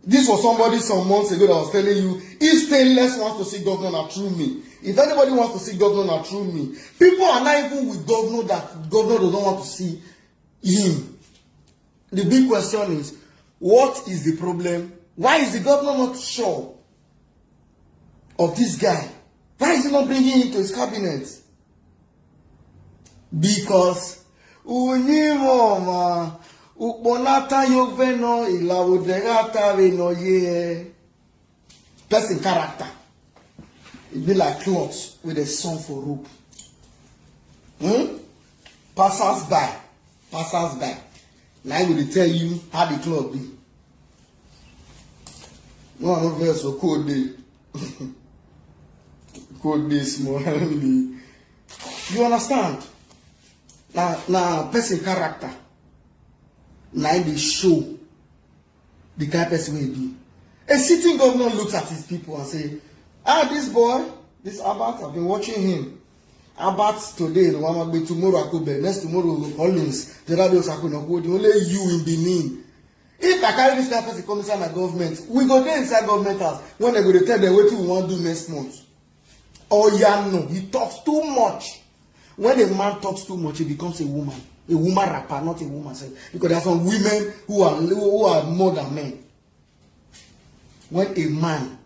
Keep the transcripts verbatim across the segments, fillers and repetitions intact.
This was somebody some months ago that was telling you, if Stainless wants to see governor, na through me. If anybody wants to see governor, na through me. People are not even with governor that governor doesn't want to see him. The big question is, what is the problem? Why is the governor not sure of this guy? Why is he not bringing him to his cabinet? Because Unyimoma, Ukponata Yoveno, Ilawodegatave no ye. Person character. It be like cloth with a song for rope. Hmm? Passers by. Passers by. Now I will tell you how the cloth be. No, I no verse for cold day. Cold day small. You understand? Now, now person character. Now they show the kind person will be. A sitting governor looks at his people and say, ah, this boy, this Albert, I've been watching him. Albert today, Rwamagbe tomorrow, Akube, next tomorrow, Collins, the radio Sakunoko, the only you in Benin. If I carry this kind of person come inside my government, we go there inside government house when they go to tell them what we want to do next month. Oh yeah, no, he talks too much. When a man talks too much, he becomes a woman. A woman rapper, not a woman. Because there are some women who are who are more than men. When a man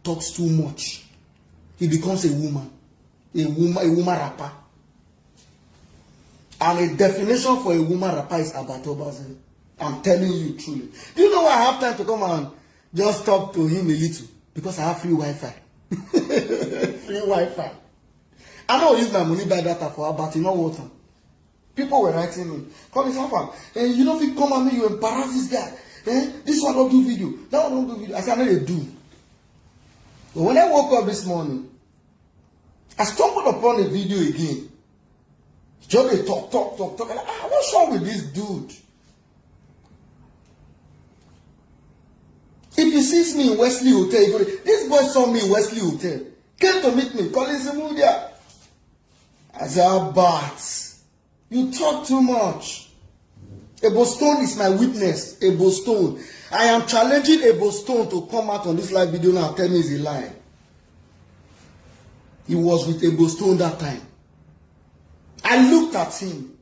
talks too much, he becomes a woman. A woman, a woman rapper. And a definition for a woman rapper is Abatobase. I'm telling you truly. Do you know why I have time to come and just talk to him a little? Because I have free Wi-Fi. Free Wi-Fi. I don't use my money buy data for her, but you know what? People were writing me. Collins, how far? Eh, you know, if you come and me, you embarrass this guy. Eh, this one don't do video. That one don't do video. I said, I know they do. But when I woke up this morning, I stumbled upon a video again. Just dey talk, talk, talk, talk. Like, ah, what's wrong with this dude? If he sees me in Wesley Hotel, he go, this boy saw me in Wesley Hotel. Came to meet me, Collins Imudia. I said, Albert, you talk too much. Ebo Stone is my witness. Ebo Stone. I am challenging Ebo Stone to come out on this live video now and tell me he's a lie. He was with Ebo Stone that time. I looked at him.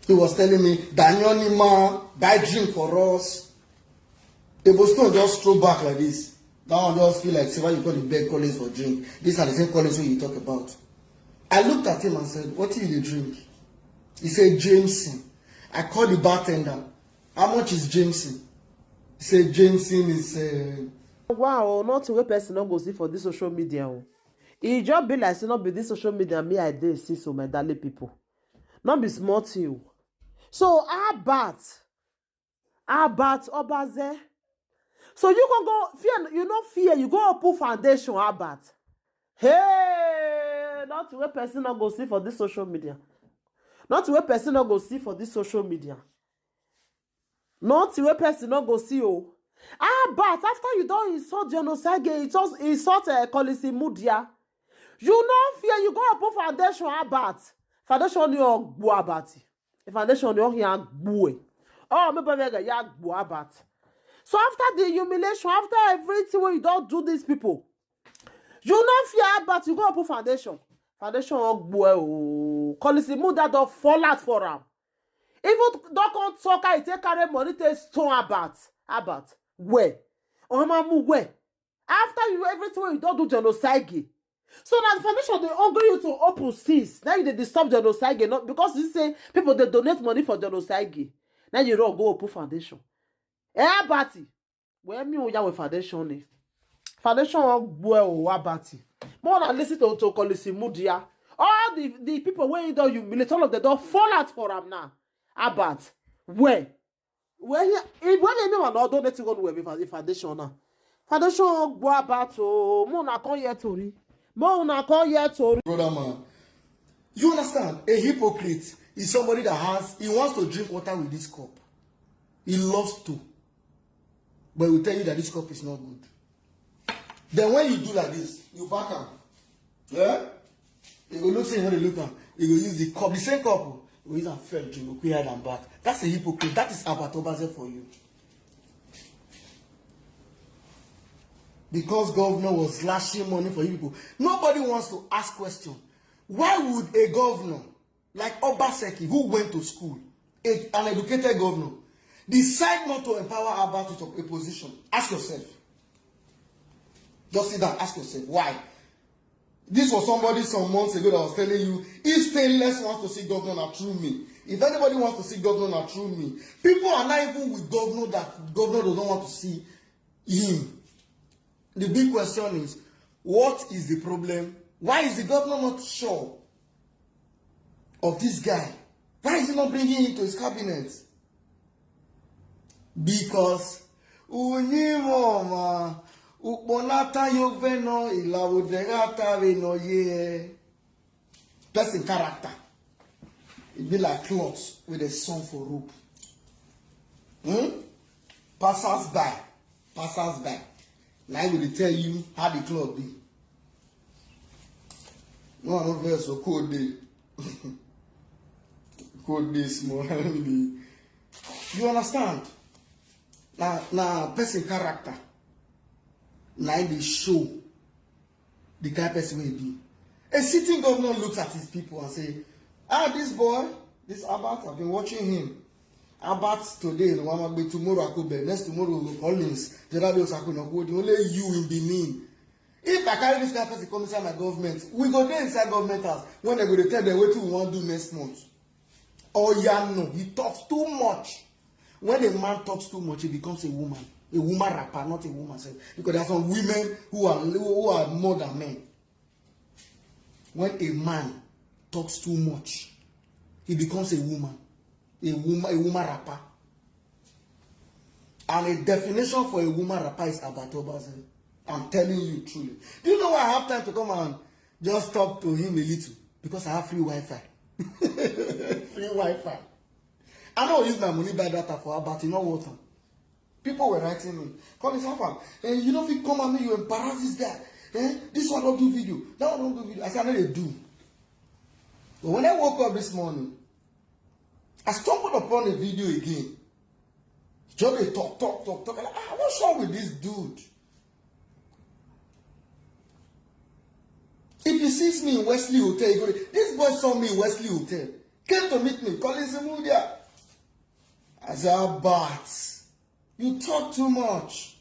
He was telling me, Daniel Nima, buy drink for us. Ebo Stone just throw back like this. That one just feel like, say, why you call the beg Collins for drink? These are the same Collins wey you talk about. I looked at him and said, what do you dey drink? He said, Jameson. I called the bartender. How much is Jameson? He said, Jameson is uh, Wow, nothing wey person no go see for this social media. Oh. E just be like say no be this social media me I dey see so my darling people. No be small thing. Oh. So Albert, Albert Obaze. So you go go fear, you no fear, you go open foundation, Albert. Hey, nothing wey person no go see for this social media. Nothing wey person no go see for this social media. Nothing wey person no go see. Oh. Albert, after you don insult John Osage, insult, insult uh, Collins Imudia, you no fear, you go open foundation, Albert. Foundation ni ogbo Albert. Foundation ni ohin agbo. Oh, me baba ga ya agbo Albert. So after the humiliation, after everything wey you don do these people, you no fear Albert, you go open foundation. Foundation ogbo. Oh, Collins Imudia don fall out for am. Even don come talk how he take carry money take stone Albert. Albert, where? Ohamamu, where? After you, everything wey you don do John Osage. So now the foundation dey hungry you to open since. Now you dey disturb John Osage, not because you say people dey donate money for John Osage. Now you run go open foundation. Eh, Albert. Where me oya with foundation ni? Foundation ogbo o Albert. More na listen to, to Collins Imudia. All the, the people wey he don humiliate, all of them don fall out for am now. Albert, where? Where he, if when anyone no donate go with foundation now. Foundation ogbo Albert o, mo na come here tori. Mo na come here tori. Brother man, you understand? A hypocrite is somebody that has, he wants to drink water with this cup. He loves to. But he will tell you that this cup is not good. Then when you do like this, you back him. Yeah? You go look, say you no dey look am. You go use the cup, the same cup. You go use am first drink, go quick hide am back. That's a hypocrite. That is Albert Obaze for you. Because governor was slashing money for you people. Nobody wants to ask question. Why would a governor like Obaseki, who went to school, a, an educated governor, decide not to empower Albert with a position? Ask yourself. Just sit down, ask yourself why. This was somebody some months ago that was telling you, if Stainless wants to see governor, na through me. If anybody wants to see governor, na through me. People are not even with governor that governor does not want to see him. The big question is, what is the problem? Why is the governor not sure of this guy? Why is he not bringing him to his cabinet? Because Unyimoma, Ukponata Yogveno, Ilawodegata Veno ye. Person character. It be like cloth with a song for rope. Hmm? Passers by. Passers by. Now I will tell you how the cloth be. No, I don't verse so cold day. Cold day small. You understand? Now, now person character. Now they show the kind person will be. A sitting governor looks at his people and say, ah, this boy, this Albert, I've been watching him. Albert today, no, I'm be tomorrow, I could be next tomorrow, we go Collins, the radio, I could not go. Only you in Benin. If I carry this kind of person come inside my government, we go there inside government house. When they go to tell them what we want to do next month. Oh yeah, no, he talks too much. When a man talks too much, he becomes a woman. A woman rapper, not a woman self. Because there are some women who are who are more than men. When a man talks too much, he becomes a woman. A woman, a woman rapper. And a definition for a woman rapper is Albert Obaze. I'm telling you truly. Do you know why I have time to come and just talk to him a little? Because I have free Wi-Fi. Free Wi-Fi. I don't use my money buy data for Albert, you know what? People were writing me, Collins, how far? And you know, if you come and me, you embarrass this guy. Eh? This one don't do video. That one don't do video. I said, I know they do. But when I woke up this morning, I stumbled upon a video again. Just dey talk, talk, talk, talk. Like, ah, what's wrong with this dude? If he sees me in Wesley Hotel, he go, this boy saw me in Wesley Hotel. Came to meet me, Collins Imudia. I said, Albert, you talk too much.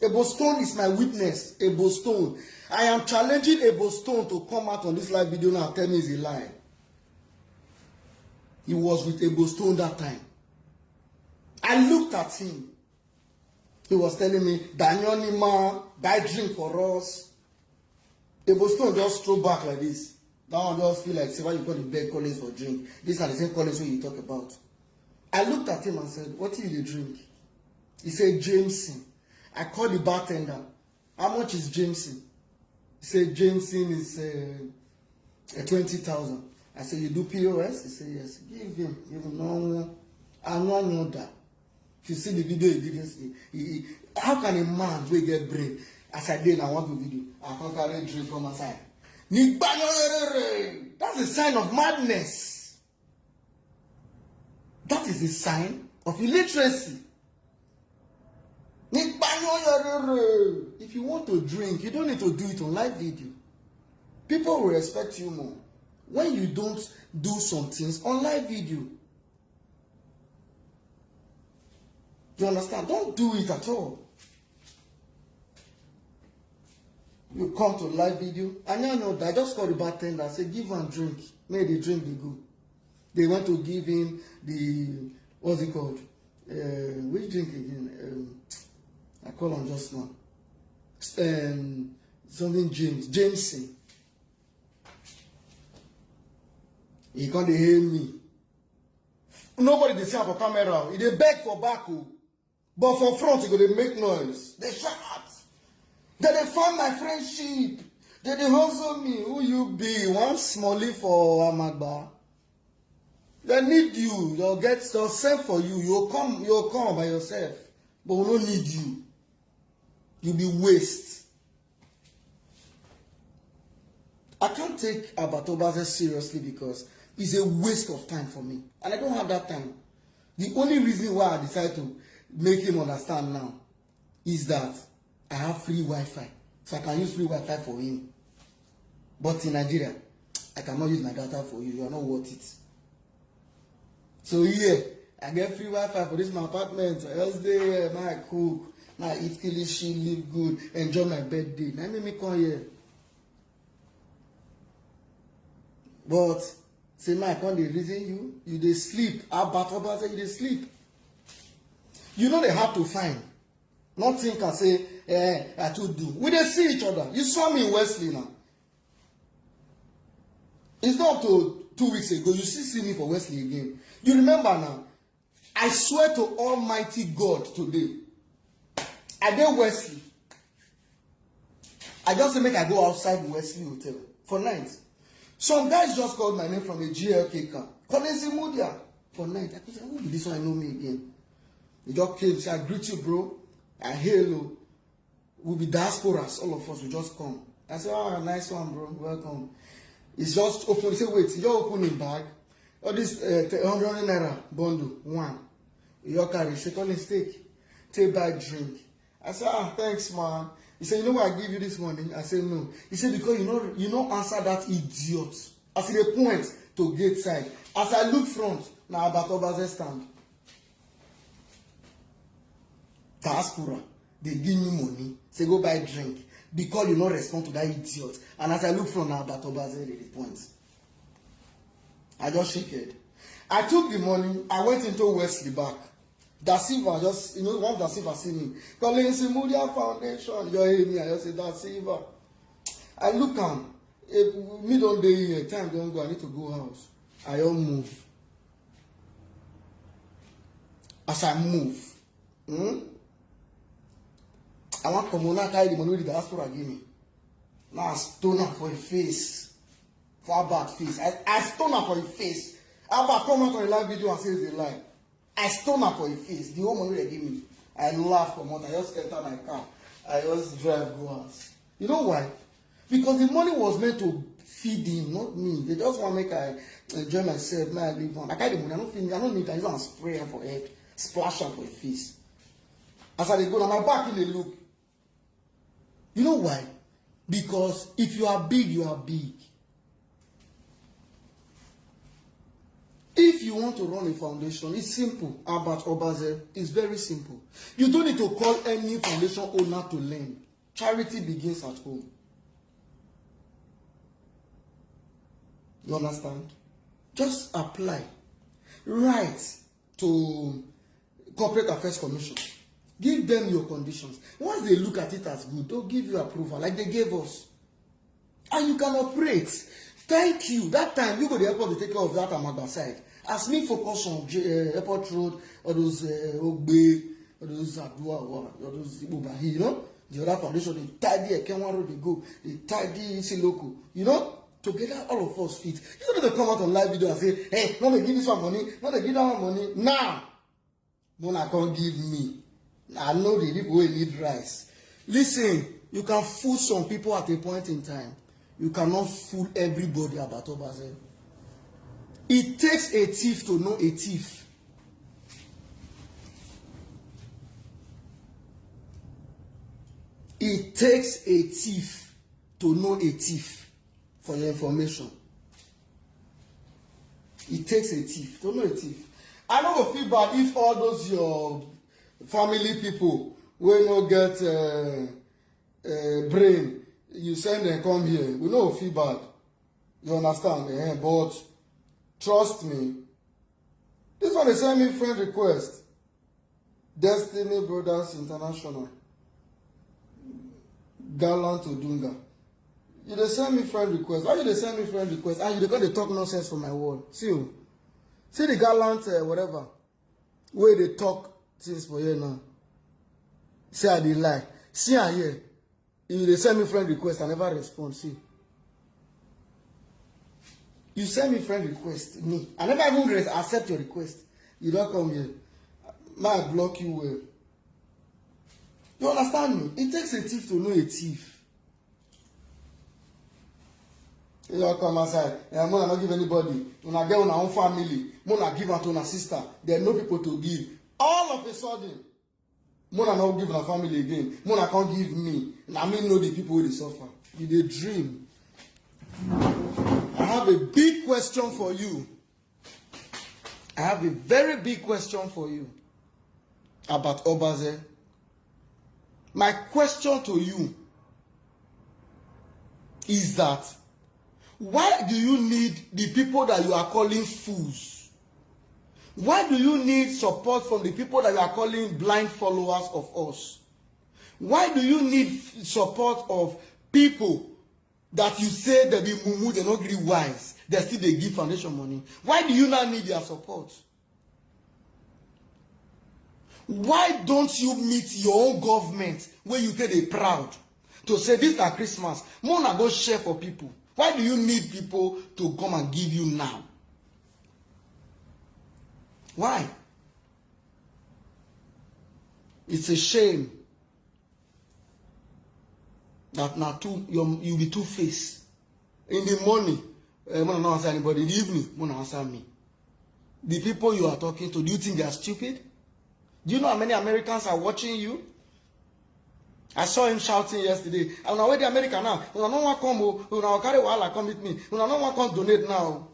Ebo Stone is my witness. Ebo Stone. I am challenging Ebo Stone to come out on this live video now and tell me it's a lie. He was with Ebo Stone that time. I looked at him. He was telling me, Danyonima, buy drink for us. Ebo Stone just throw back like this. That one just feel like, say, why you call the beg Collins for drink? These are the same Collins wey you talk about. I looked at him and said, what do you dey drink? He said, Jameson. I called the bartender. How much is Jameson? He said, Jameson is uh, uh, twenty thousand. I said, you do P O S? He said, yes. Give him. Give him no one. I no know that. If you see the video he did yesterday, he, he, how can a man wey get brain, as I did, I want to video, I can't carry drink from outside? Nigbanyorere. That's a sign of madness. That is a sign of illiteracy. Nigbanyorere. If you want to drink, you don't need to do it on live video. People will respect you more when you don't do some things on live video. You understand? Don't do it at all. You come to live video, and you know that I just call the bartender, say, give one drink. May the drink be good. They went to give him the, what's it called? Uh, which drink again? Um, I call on just now. Um, something James, Jameson. He can't hear me. Nobody dey see am for camera. He dey beg for back o. But for front, he go dey make noise. They shout. They dey find my friendship. They dey hustle me. Who you be? One smallie for Amagba. They need you. They'll get they'll send for you. You'll come, you'll come by yourself. But we don't need you. You'll be waste. I can't take Abatobaze seriously because it's a waste of time for me. And I don't have that time. The only reason why I decided to make him understand now is that I have free Wi-Fi, so I can use free Wi-Fi for him. But in Nigeria, I cannot use my data for you. You are not worth it. So here, I get free Wi-Fi for this my apartment. I just dey here, my cook, my eat kilishi, live good, enjoy my birthday. Now make me come here. But say my come dey reason you, you dey sleep. How about Oba say you dey sleep? You know they hard to find. Not think and say, eh, I too do. We dey see each other. You saw me in Wesley now. It's not up to two weeks ago. You still see me for Wesley again. You remember now. I swear to Almighty God today. I dey Wesley. I just say make I go outside Wesley Hotel for night. Some guys just called my name from a G L K car. Collins Mudia for night. I say, who be this one? I know me again. He just came, say, I greet you, bro. I hail you. We be diasporas, all of us, we just come. I say, ah, nice one, bro. Welcome. It's just open. He say, wait, you just open him bag. All this uh, hundred naira bundle, one. You carry, say, Collins, take. Take buy drink. I say, ah, thanks, man. He said, you know why I give you this money? I said, no. He said, because you know, you know, answer that idiot. As he dey point to gate side. As I look front, na Abatobaze stand. Diaspora, they give me money. Say go buy drink. Because you no respond to that idiot. And as I look front, na Abatobaze dey point. I just shake head. I took the money. I went into Wesley back. Da Silva just, you know, once Da Silva see me, Collins Mudia Foundation, you hear me, I just say, Da Silva. I look am, eh, me don dey here, time don go, I need to go house. I don move. As I move, hmm? I wan comot, now carry the money wey the diaspora give me. Now I stone am for him face. For Albert face. I, I stone am for him face. Albert come out on a live video and say it's a lie. I stone am for him face. The whole money they give me. I laugh comot. I just enter my car. I just drive go house. You know why? Because the money was meant to feed him, not me. They just want make I enjoy myself, make I live on. I carry the money. I don't feel. I don't need. I use am spray am for head, splash am for him face. As I dey go, na my back he dey look. You know why? Because if you are big, you are big. If you want to run a foundation, it's simple. Albert Obaze, it's very simple. You don't need to call any foundation owner to lend. Charity begins at home. You understand? Just apply. Write to Corporate Affairs Commission. Give them your conditions. Once they look at it as good, they'll give you approval, like they gave us. And you can operate. Thank you. That time, you go the airport to take care of that Amagba side. As me focus on J- uh, Airport Road, all those uh, Ogbe, all those Adua, all those Ibobahi, you know? The other foundation, they tidy Ekenwa Road, they go. They tidy Isiloko, you know? Together, all of us fit. You don't need to come out on live video and say, hey, no, they give this one money, no, they give that one money. Now, Mona can't give me. I know the people who need rice. Listen, you can fool some people at a point in time. You cannot fool everybody about Obaze. It takes a thief to know a thief. It takes a thief to know a thief, for your information. It takes a thief to know a thief. I no go feel bad if all those your family people wey no get uh, uh, brain, you send them come here. We no go feel bad. You understand? Eh? But trust me, this one dey send me friend request. Destiny Brothers International. Gallant Odunga. You dey send me friend request. Why you dey send me friend request? And you dey come dey talk nonsense for my wall. See you. See the gallant uh, whatever. Where they talk things for here now. Say I dey lie. See I here. You dey send me friend request, I never respond. See. You send me friend request. Me. I never even re- accept your request. You don't come here. Now I block you well. You understand me? It takes a thief to know a thief. You don't come outside. Yeah, Mona not give anybody. When I get on our own family, Mona give out to her sister. There are no people to give. All of a sudden, Mona no give her family again. Mona can't give me. Na me know the people wey dey suffer. You dey dream. I have a big question for you. I have a very big question for you about Obaze. My question to you is that why do you need the people that you are calling fools? Why do you need support from the people that you are calling blind followers of us? Why do you need support of people that you say they be mumu, they not really wise, they still they give foundation money? Why do you not need their support? Why don't you meet your own government where you take a proud to say this are Christmas? Mona go share for people. Why do you need people to come and give you now? Why? It's a shame that now too you you be two face. In the morning, uh, Mona no answer anybody. In the evening, Mona answer me. The people you are talking to, do you think they are stupid? Do you know how many Americans are watching you? I saw him shouting yesterday. And now where the America now? Una no one come, oh, una carry wahala come meet me. Una no one come donate now.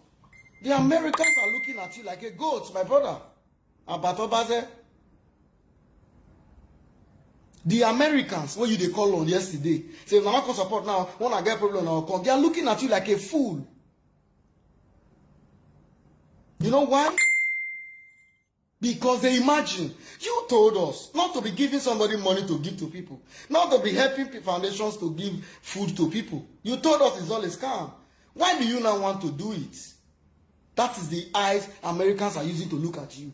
The Americans are looking at you like a goat, my brother. About Obaze. The Americans, what you they call on yesterday, say, "Now I can support now. When I get problem, I'll come." They are looking at you like a fool. You know why? Because they imagine you told us not to be giving somebody money to give to people, not to be helping pe- foundations to give food to people. You told us it's all a scam. Why do you now want to do it? That is the eyes Americans are using to look at you.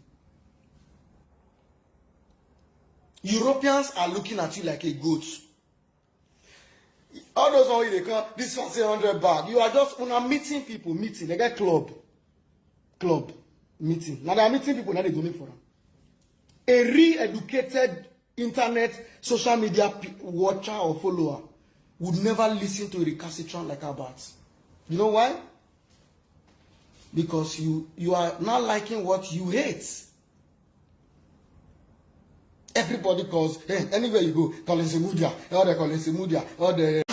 Europeans are looking at you like a goat. All those one wey dey come, this one say hundred bag. You are just una meeting people, meeting. They get club, club meeting. Now they are meeting people. Now they donate for them. A re-educated internet social media pe- watcher or follower would never listen to a recalcitrant like Albert. You know why? Because you you are not liking what you hate. Everybody calls, hey, anywhere you go, Collins Imudia, all the Collins Imudia, all the